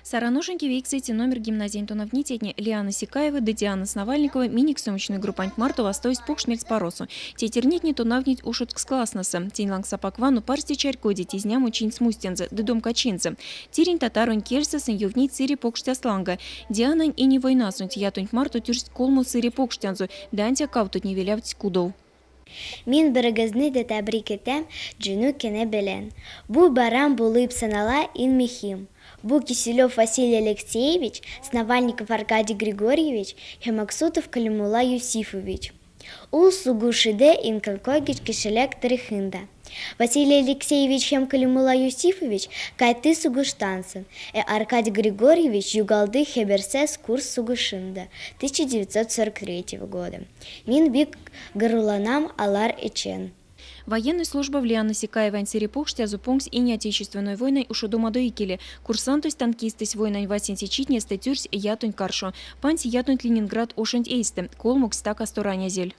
Саран ошонь кевейксэце номер гимназиянь тонавтницятне Лиана Сикаева ды Диана Сновальникова минек съёмочной группанть марто вастовсть покш мельспаросо. Тейтернетне тонавтнить ушодкс класстнэсэ. Тень лангс апак вано парсте чарькодить изнямо чинть смустензэ ды домкачинзэ. Тиринь татаронь кельсэ сынь ёвтнить сыре покштяст ланга. Дианань ине войнасонть ятонть марто тюрсть колмо сыре покштянзо ды ансяк кавтотне велявтсть кудов. Мин берегезне дә тәбрик итәм Җиңү көне белән. Бу бәйрәм булып санала иң мөһим. Бу Киселев Василий Алексеевич, Сновальников Аркадий Григорьевич һәм Максутов Калимулла Юсифович. Ул сугыш иде иң канкойгыч кешелек тарихында. Василий Алексеевич һәм Калимулла Юсифович кайтты сугыштан соң, ә Аркадий Григорьевич югалды хәбәрсез Курск сугышында 1943 года. Мин бик горурланам алар өчен. Военной службав Лиана Сикаевань сыре покштязо понгсь Ине Отечественной войнань ушодомадо икеле. Курсантось, танкистэсь войнань васенце читнестэ тюрсь ятонть каршо. Пансь ятонть Ленинград ошонть эйстэ. Колмоксть стакасто ранязель.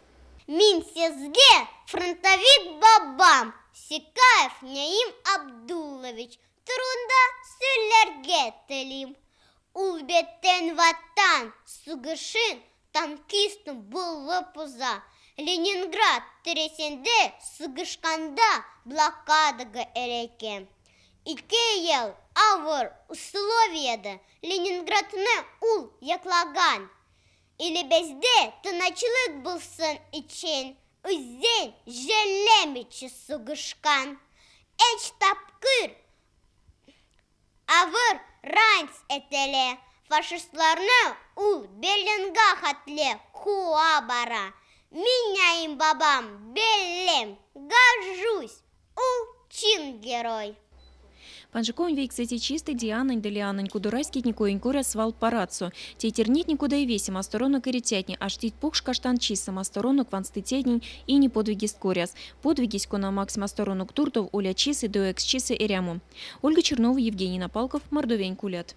Мин сезге фронтовик бабам Сикаев Нәим Абдуллович турында сөйләргә телим. Ул бөтен Ватан сугышын танкист булып уза. Ленинград тирәсендә сугышканда блокадага эләгә. Ике ел авыр условиядә Ленинградны ул яклаган. Илебездә тынычлык булсын өчен үзен жәлләмичә сугышкан. Өч тапкыр авыр ранец этелә. Фашистларны ул Берлинга хәтле куа бара. Мин Нәим бабам беләм, горжусь, ул чын герой. Панжиковонь вейксэце чистэ Дианань ды Лианань кудораськетне коень коряс свал парадсо. Тейтернетне, кода и весе масторонок эрицятне, аштить покш каштанчисэ масторонок ванстыцятнень ине подвигест коряс. Подвигесь, кона макссь масторонок туртов олячисэ ды ояксчисэ эрямо. Ольга Чернова, Евгений Напалков, Мордовиянь кулят.